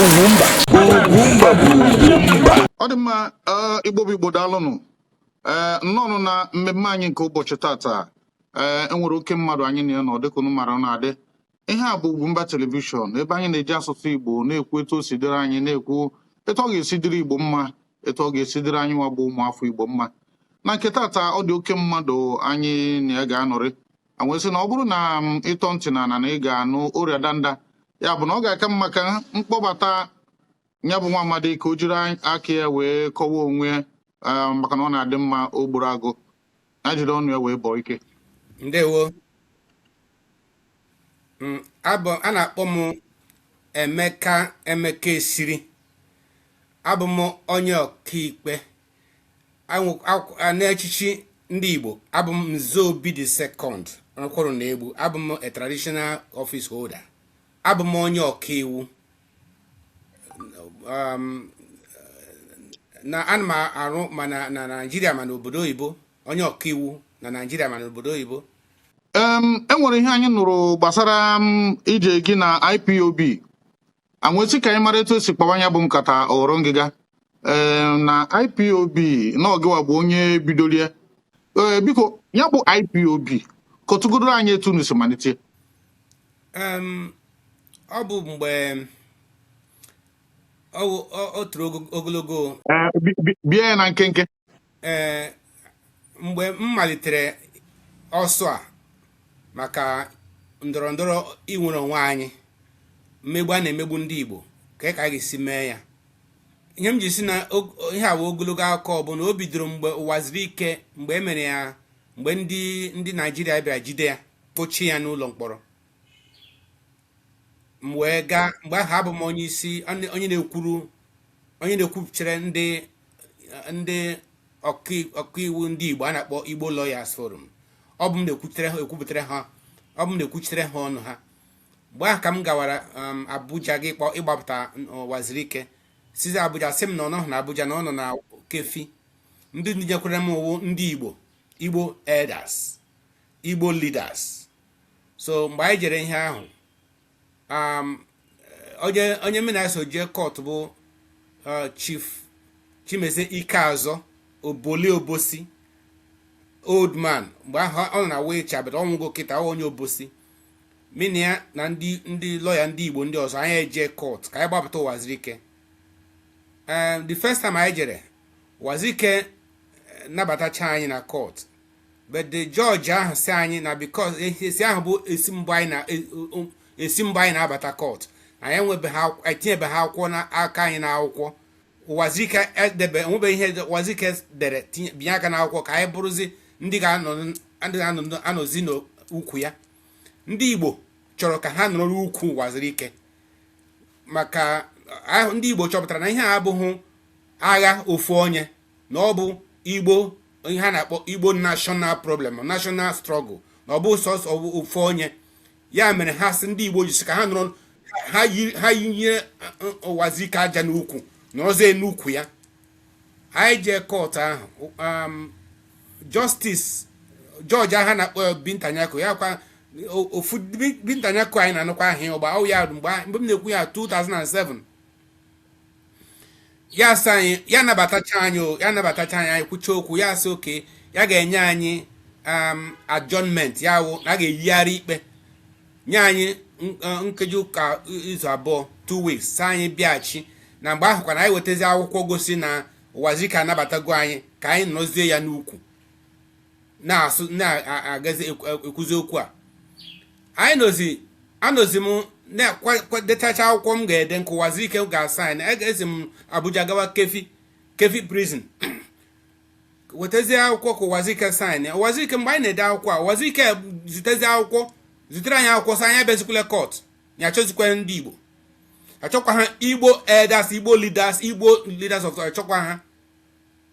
Ugwumba. Ugwumba bụ Ugwumba. Ọ dị mma. Igbo bụ Igbo, daalụnụ. Ee, nnọọnụ na mmemme anyị nke ụbọchị tata. Ee, enwere oke mmadụ anyị na ya nọ. Dịka unu mara, ọ na-adị ihe a bụ Ugwumba Television, ebe anyị na-eji asụsụ Igbo na-ekwu etu o si dịrị anyị, na-ekwu etu ọ ga-esi dịrị Igbo mma, etu ọ ga-esi dịrị anyị nwa bụ ụmụafọ Igbo mma. Na nke tata, ọ dị oke mmadụ anyị na ya ga-anọrị. Nwee sị na ọ bụrụ na m ịtọ ntị na ana na ị ga-anụ ọrịa danda ya, bụ na ọ ga-aka mma ka mkpọbata ya bụ nwa amadi ka o jiri aka ya wee kọwaa onwe ya, maka na ọ na-adị mma o gburu agụ ya jiri ọnụ ya wee bọọ ike. Ndewo. Abụ a na-akpọ m Emeka Emeka Esiri. Abụ m onye ọkaikpe. N'echichi ndị Igbo, abụ m Nze Obi the Second nkwụrụ na egbu. Abụ m a traditional office holder. Abụ m onye ọkaiwu. Na ana m arụ ma na Naịjirịa ma n'obodo oyibo, onye ọkaiwu na Naịjirịa ma n'obodo oyibo. Enwere ihe anyị nụrụ gbasara ije gị na IPOB. Anwesị ka anyị mara etu esi kpawa ya bụ nkata ọghọrọ ngịga. Na IPOB na ọgịwa bụ onye bidorie. Ee, biko, ya bụ IPOB, kọtụgodoro anyị etu unu si malite. Ọ bụ mgbe ọ toro ogologo. Ee, bie ya na nkenke. Ee, mgbe m malitere ọsọ a maka ndọrọ ndọrọ inwere onwe anyị, mmegbu a na-emegbu ndị Igbo, ka a ga-esi mee ya, ihe m ji si na ihe a bụ ogologo akụkọ bụ na o bidoro mgbe Ụwazirike, mgbe e mere ya, mgbe ndị Naijiria bịara jide ya, kpochie ya n'ụlọ mkpọrọ. M wee gaa. Mgbe ahụ abụ m onye isi, onye na-ekwuru, onye na-ekwuchere ndị ọkaiwu ndị Igbo a na-akpọ Igbo Lawyers Forum. Ọ bụ m na-ekwutere ha, ekwupụtara ha, ọ bụ m na-ekwuchitere ha ọnụ ha. Mgbe ahụ ka m gawara Abuja gị kpọ ịgbapụta Wazirike. Sizi Abuja sị m na ọ nọghị na Abuja, na ọ nọ na Kefi. Ndị nyekwara m wụ ndị Igbo, Igbo elders, Igbo leaders. So mgbe anyị jere ihe ahụ, onye m na-eso jee court bụ Chief Chimezie Ikeazọ Oboli Obosi, old man. Mgbe ahụ ọ nọ na wheelchair, but ọ nwụgo kịta. Ọ onye Obosi. Mini ya na ndị lọya ndị Igbo ndị ọzọ, anyị eje court ka anyị gbapụta Ụwazirike. The first time anyị jere, Ụwazirike nabatacha anyị na court, but the judge ahụ si anyị na because esi ahụ bụ esi mbụ anyị na esi mbụ anyị na-abata court, anyị enwebeghị, etinyebeghị akwụkwọ n'aka anyị n'akwụkwọ. Ụwazirike edebe, enwebeghị ihe Ụwazirike dere tinye binye aka n'akwụkwọ ka anyị bụrụzi ndị ga-anọ, ndị ga-anọzi n'ukwu ya. Ndị Igbo chọrọ ka ha nọrọ n'ukwu Ụwazirike, maka ndị Igbo chọpụtara na ihe a abụghị agha ofu onye, na ọ bụ Igbo, ihe a na-akpọ Igbo national problem, national struggle, na ọ bụ sọsọ ofu onye. Ya mere ha sị ndị Igbo jisi ka ha nọrọ, ha yinye Ụwazirike aja n'ukwu, nọrọzie n'ukwu ya. Anyị jee court ahụ, justice judge aha na-akpọ Binta Nyako, ya kwa ofu Binta Nyako anyị na-anụkwa aha ya ọgba ọ ya. Mgbe m na-ekwu ya, 2007, ya sị anyị, ya nabatacha anyị, o ya nabatacha anyị, anyị kwucha okwu, ya sị oke ya ga-enye anyị adjournment, ya wụ na a ga-eyigharị ikpe, nye anyị nkeji ụka izu 2, 2 weeks, sị anyị bịaghachi. Na mgbe ahụ kwa na anyị wetazi akwụkwọ gosi na Ụwazirike anabatago anyị, ka anyị nọzie ya n'ukwu na-asụ na-agazi ekwuzi okwu a. Anyị nozi, anọzi m na-detacha akwụkwọ m ga-ede nke Ụwazirike ga-asign. Esi m Abuja gawa Kefi, Kefi prison, wetazie akwụkwọ ka Ụwazirike sign. Ụwazirike, mgbe anyị na-ede akwụkwọ a, Ụwazirike zitezie akwụkwọ, zitere anyị akwụkwọ sị anyị abịazikwule court, ya achọzikwa ndị Igbo, achọkwa ha, Igbo elders, Igbo leaders, Igbo leaders of achọkwa ha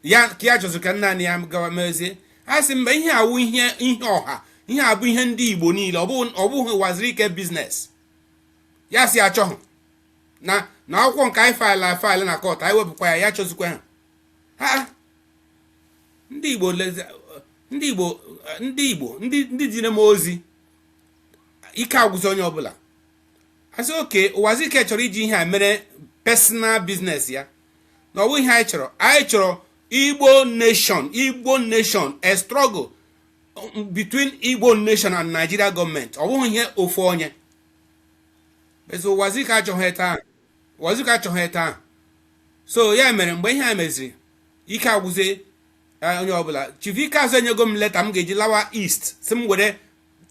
ya, ka ya chọziri ka nna anyị ya gawa mezie. A sị mba, ihe awụ ihe ọha, ihe abụ ihe ndị Igbo niile, ọ bụghị Ụwazirike business. Ya si achọghị na akwụkwọ nke anyị file file na court, anyị wepụkwa ya, ya chọzikwa ha. Ha ndị Igbo, ndị Igbo, ndị Igbo, ndị dịrị m ozi, ike agwụzi onye ọbụla. Asị oke Ụwazirike chọrọ iji ihe a mere. Personal business ya na ọ bụ ihe anyị chọrọ. Anyị chọrọ Igbo nation, Igbo nation, a struggle between Igbo nation and Nigeria gọọmenti. Ọ bụghị ihe ofu onye. Ezi Uwazuruike achọghị ete ahụ, Uwazuruike achọghị ete ahụ. So ya mere, mgbe ihe a meziri, ike agwụzie onye ọbụla. Chief Ikeazụ enyego m leta m ga-eji lawa East, si m were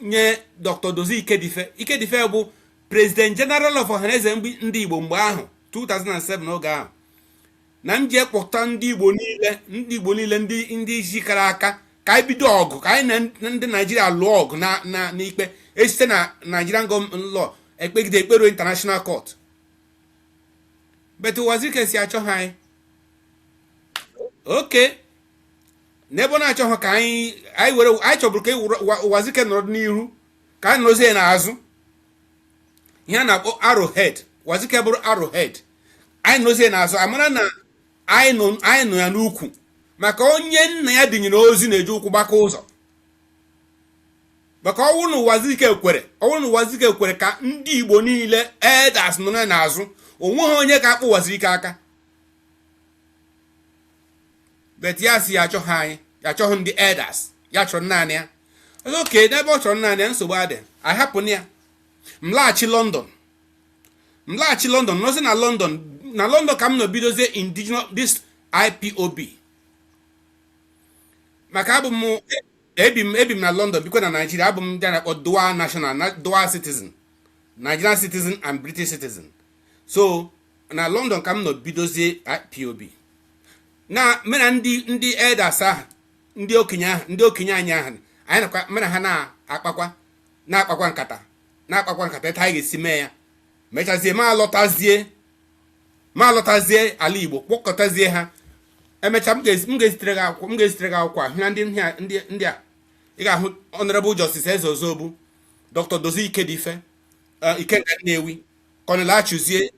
nye Dr. Dozie Ikedife. Ikedife bụ President General of Ọhaneze Ndị Igbo mgbe ahụ, 2007. Oge ahụ na m ji ekpọta ndị Igbo niile, ndị Igbo niile, ndị isi kara aka, ka anyị bido ọgụ, ka anyị na ndị Naijiria lụọ ọgụ na n'ikpe esite na Nigerian gọọmenti law ekpegide ekpero international court. But Uwazuruike si achọghị anyị oke n'ebe ọ na-achọghị ka anyị were. Anyị chọburu ka Uwazuruike nọrọ n'ihu, ka anyị nọrọzie n'azụ, ihe a na-akpọ arrowhead. Uwazuruike bụrụ arrowhead, anyị nọzie n'azụ. Amara na anyị nọ ya n'ukwu, maka onye nna ya dinyere ozi na-eji ụkwụ gbakọ ụzọ. Maka ọnwụ na Uwazuruike kwere, ọnwụ na Uwazuruike kwere ka ndị Igbo niile, elders, nọ ya n'azụ, onweghị onye ga-akpụ Uwazuruike aka. But ya si ya achọghị anyị, ya achọghị ndị elders, ya chọrọ naanị ya. Oke n'ebe ọ chọrọ naanị ya, nsogbu adị, ahapụ ya. M laghachi London, m laghachi London, nọzi na London. Na London ka m nọ bidozie indigenous this IPOB, maka abụ m ebi m na London, bikwa na Nigeria. Abụ m ndị a na-akpọ dual national, dual citizen, Nigerian citizen and British citizen. So na London ka m nọ bidozie IPOB na mena ndị elders ahụ, ndị okenye ahụ, ndị okenye anyị ahụ. Anyị nakwa mena ha na-akpakwa nkata etu anyị ga-esi mee ya. Mechazie, ma alọtazie ala Igbo, kpọkọtazie ha. Emechaa, m ga-ezitere gị akwụkwọ, m ga-ezitere gị akwụkwọ a. Hụ na ndị a ị ga-ahụ Honorable Justice Eze Ozobu, Dr. Dozie Ikedife, Ikenga Nnewi, Colonel Achụzie,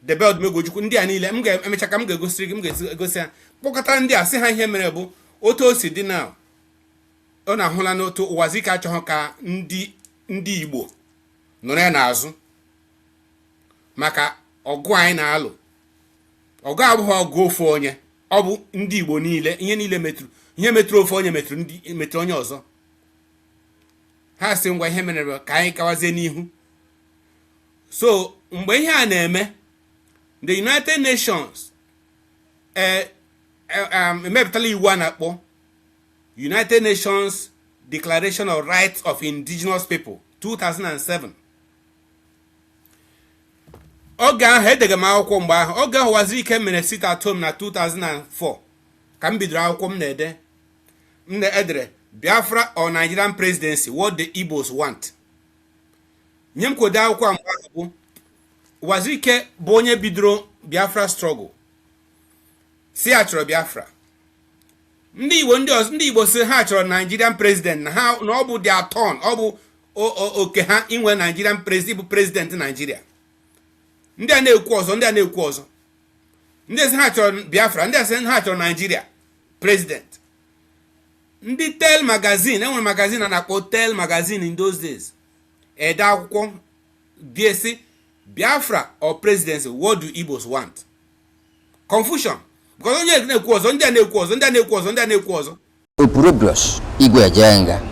Debe Odumegwu. Ndị a niile, m ga-emecha ka m ga-egosiri gị, m ga-egosi ha. Kpọkọta ndị a, sị ha ihe mere bụ otu o si dị na ọ na-ahụla n'otu Uwazuruike achọghị ka ndị Igbo nọrọ ya n'azụ maka ọgụ anyị na-alụ. Ọgụ abụghị ọgụ ofu onye, ọ bụ ndị Igbo niile. Ihe niile metụrụ, ihe metụrụ ofu onye metụrụ ndị metụrụ onye ọzọ. Ha sị ngwa, ihe mere bụ ka anyị gawazie n'ihu. So mgbe ihe a na-eme, the United Nations emepụtala iwu a na-akpọ United Nations Declaration of Rights of Indigenous People 2007. Oge ahụ edega m akwụkwọ. Mgbe ahụ, oge ahụ Uwazuruike mere sit at home na 2004, ka m bidoro akwụkwọ m na-ede. M na-edere "Biafra or Nigerian Presidency: What the Igbos Want". Nye m kwado akwụkwọ a mgbe ahụ bụ Uwazuruike bụ onye bidoro Biafra struggle, si ya chọrọ Biafra. Ndị Igbo, ndị ọzọ, ndị Igbo si ha chọrọ Nigerian president, na ha na ọ bụ their turn, ọ bụ oke ha inwe Nigerian president, bụ president Nigeria. Ndị a na-ekwu ọzọ, ndị a na-ekwu ọzọ, ndị sị ha chọrọ Biafra, ndị a sị ha chọrọ Nigeria president. Ndị Tel magazine, enwere magazine a na-akpọ Tel magazine in those days, ede akwụkwọ die sị "Biafra or presidency: What do Igbos want?" Confusion, because onye na-ekwu ọzọ, ndị a na-ekwu ọzọ, ndị a na-ekwu ọzọ, ndị a na-ekwu ọzọ. Opurobios Igwe Ejenga.